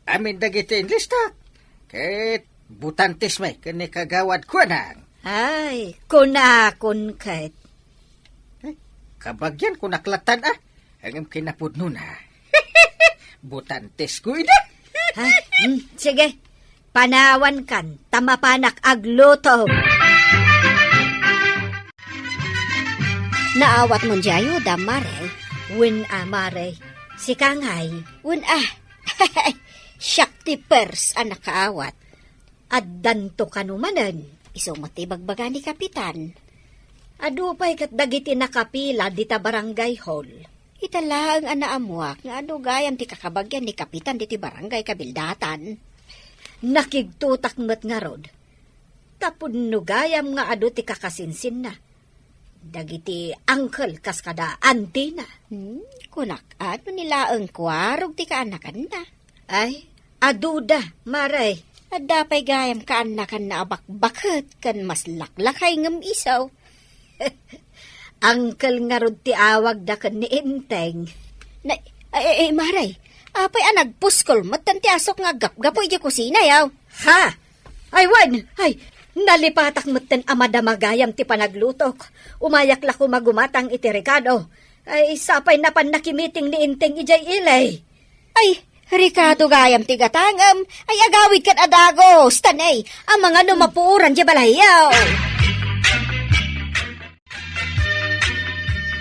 Amin dagiti inlistak. Ket butantes met ken ni Kagawad Kuanang. Ay, kunakon ket. Eh, kabagian ko naklatan, ah. Ngem kinapudnona. Butantes ko ida. Ay, hmm, sige. Panawankan, ta mapanak agluto. Naawatmon diay ayuda, Mare? Wen a, Mare. Sika ngay? Wen a. Siak ti pers a nakaawat. Addanto kano manen, isu met ti ibagbaga ni Kapitan. Adu pay ket dagiti nakapila dita barangay hall. Ita laeng a naammuak nga adu gayam ti kakabagian ni Kapitan ditoy barangay kabildatan. Nakigtotak met ngarud. Tapno gayam nga adu ti kakasinsinna. Dagiti uncle kas kada auntie-na. Hmm, kunak, adu ni laeng Kuarog ti kaanakanna. Ay, aduda, Mare. Adda pay gayam kaanakanna a bakbaket ken mas laklakay ngem isu. Uncle ngarud ti awagda ken ni Enteng. Na, ay, ay, ay, Mare, apay a nagpuskol metten ti asuk nga aggapgapu idiay kusina, yaw? Ha? Ay, wen! Ay, nalipatak metten a madama gayam ti panaglutok. Umayak la koma gumatang iti rekado. Ay, sapay napan nakimiting ni Enteng idiay ili. Ay, rekado gayam ti gatangem. Ay, agawid ken a dagus, tanay. Amangan no mapuoran diay balayyo.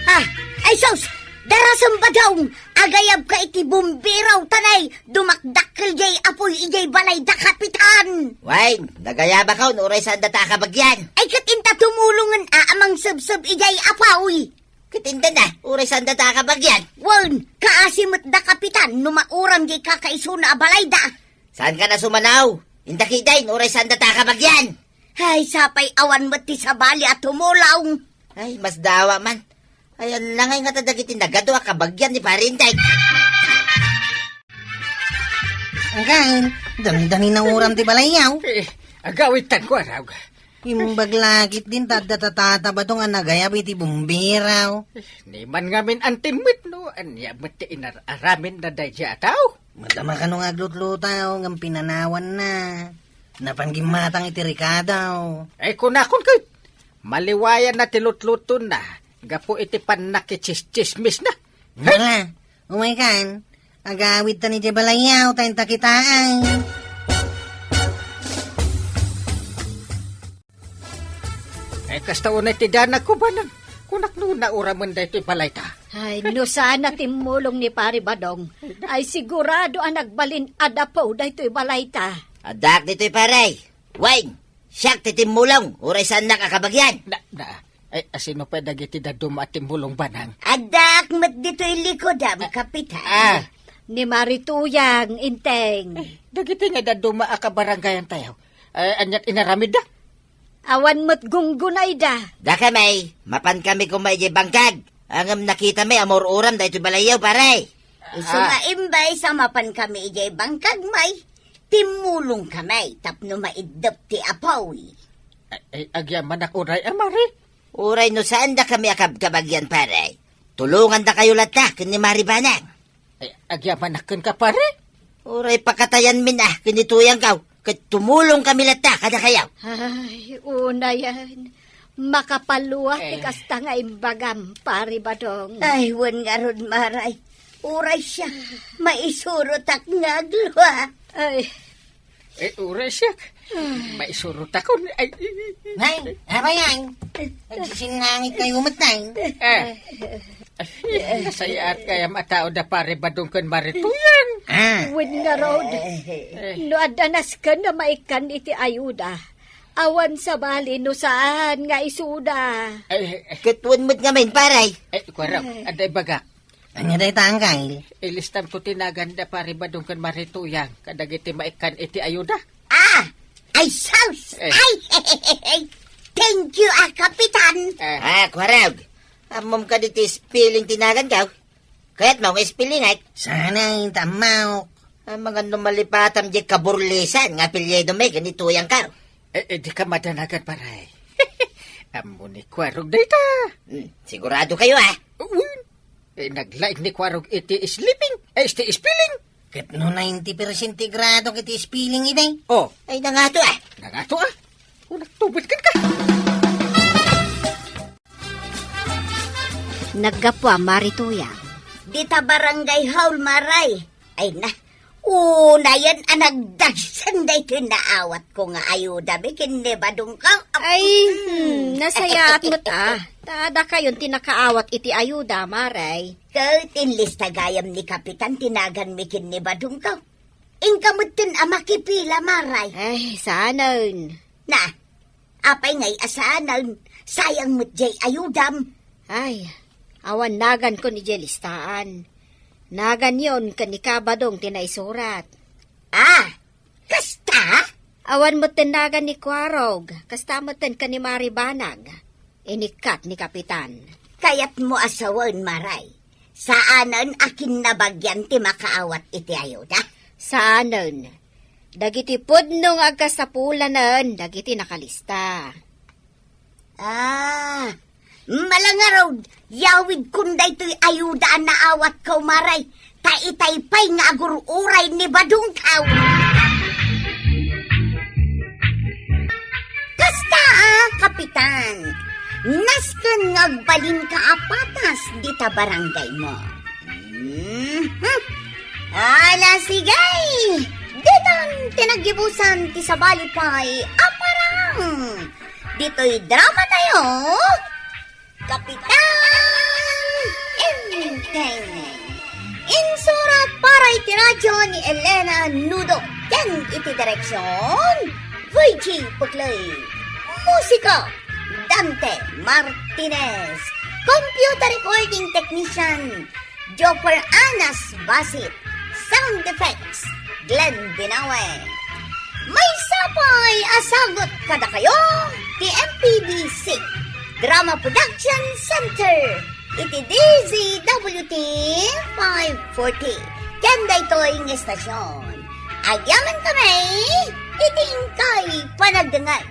Ah, ay sus! Darasem, Badong! Agayabka iti bumbero, tanay, dumakdakkel diay apuy idiay balay da Kapitan! Wen, nagayabakon, uray saan data a kabagian. Ay, ket inta tumulongen a, a mangsebseb idiay apuy. Ket inta na, uray saan data a kabagian. Wen, kaasi met da Kapitan no mauram diay kakaisuna a balayda. Saanka a sumanaw? Inta kitaen, uray saan data a kabagian. Ay, sapay awan met ti sabali a tumulong. Ay, masdawa man. Ay, ania ngay ngata dagiti nagadu a kabagian ni Pare Enteng. Again, dangdang ni nauram ti balayyo. Eh, agawidtan, Kuarog. Imbag la ketdin ta adda tatata Badong a nagayab iti bumbero. Eh, ni man ngamin antim met no ania met ti inar-aramidna daydiay a tao. Madama kano nga aglutlutaw ngem pinanawanna. Napan gimmatang iti rekado. Ay, kunakon ket, maliwayanna ti lutlutonna gapu iti pannakitsistsismisna. Hala, umaykan. Agawidtan idiay balayyo, ta inta kitaen. Ay, kasta unay ti danagko, Banang. Kunak no nauramen daytoy balayta. Ay, no saan a timmulong ni Pare Badong, ay sigurado a nagbalin a dapo daytoy balayta. Addaak ditoy, pare. Wen, siak ti timmulong, uray saannak a kabagian. Na, na, ay, asino pay dagiti dadduma a timmulong, Banang? Addaak met ditoy likodam, Kapitan. Ah. Ni Mari Tuyang, Enteng. Eh, dagiti nga dadduma a kabarangayantayo, ay, aniat inaramidda? Awan met gunggunayda. Dakami, mapankami koma idiay bangkag. Ngem nakitami a maur-uram daytoy balayyo, pare. Isu nga imbes a mapankami idiay bangkagmi, timmulongkami tapno maiddep ti apuy. Ay, ay, agyamanak uray a, Mari. Uray no saandakami a kabkabagian, pare. Tulongandakayo latta ken ni Mari Banang. Ay, agyamanak kenka, pare. Uray pakatayanmin a ken ni Tuyangko, ket tumulongkami latta kadakayo. Ay, unayen. Makapalua ti Eh. kasta nga imbagam, Pare Badong. Ay, wen ngarud, Mari. Uray siak, maisurotak nga aglua. Ay. Eh, uray siak. Maisurotakon. Ay. Nay, apay yan? Nagsisinnangitkayo met, Nay. Eh. Nasayaat gayam a tao da Pare Badong ken Mari Tuyang. Ah. Wen ngarud. Eh. No adda nasken a maikkan iti ayuda, awan sabali no saan nga isuda. Eh, eh. Ket wen met ngamin, pare. Eh, Kuarog, adda ibagak. Ania dayta, Angkay? Ilistamto ti nagan da Pare Badong ken Mari Tuyang kadagiti maikkan iti ayuda. Ah! Ay, sus! Eh. Ay! Thank you, ah, Kapitan! Eh. Ah, Kuarog. Ammom kadi ti spelling ti naganko? Kayatmo nga ispellingek? Saan a inta ammok. Amangan no malipatam diay kaburlisan nga apelyidomi ken ni Tuyangko. Eh, eh, dika madanagan, pare. Ammo ni Kuarog dayta. Hmm, siguradokayo, ah? Wen. Eh, naglaing ni Kuarog iti sleeping, eh, iti spelling. Ket no ninety percent ti gradok iti spelling idi? Oh. Ay, nangato, ah. Nangato, ah. Unak tubod kenka. Naggapu a Mari Tuyang. Dita barangay hall, Mari. Ay na, unayen a nagdagsen daytoy naawatko nga ayudami ken ni Badongko. Ay, hmm, nasayaat met a. Ta dakayon ti nakaawat iti ayuda, Mari. Ket inlista gayam ni Kapitan ti naganmi ken ni Badongko. Inka metten a makipila, Maray. Ay, saanen. Na, apay ngay a saanen? Sayang met jay ayudam. Ay, awan naganko ni jay listaan. Naganyon ken ni Kabadong ti naisurat. Ah, kasta? Awan metten nagan ni Kuarog, kasta metten ken ni Maribanag. Inikkat ni Kapitan. Kayatmo a sawen, Maray. Saanen a kinnabagian ti makaawat iti ayuda? Saanen. Dagiti pudno nga agkasapulanen dagiti nakalista. Ah, malangarud, yawidkon daytoy ayuda a naawatko, Maray, ta itay pay nga agur-uray ni Badongkaw. Kasta a, Kapitan, nasken nga agbalinka a patas dita barangaymo. Mhm. Ala, sige! Ditan ti naggibusan ti sabali pay a parang ditoy drama tayo, Kapitan Enteng. Insurat para iti radyo ni Elena Nudo ken iti direksyon, Virgie Puglay. Musika, Dante Martinez. Computer recording technician, Jopper Anas Basit. Sound effects, Glenn Binawe. Maysa pay a sagut kadakayo ti M P B C Drama Production Center iti D Z W T five forty. Ken daytoy nga estasyon, agyaman kami iti inkay panagdengngeg.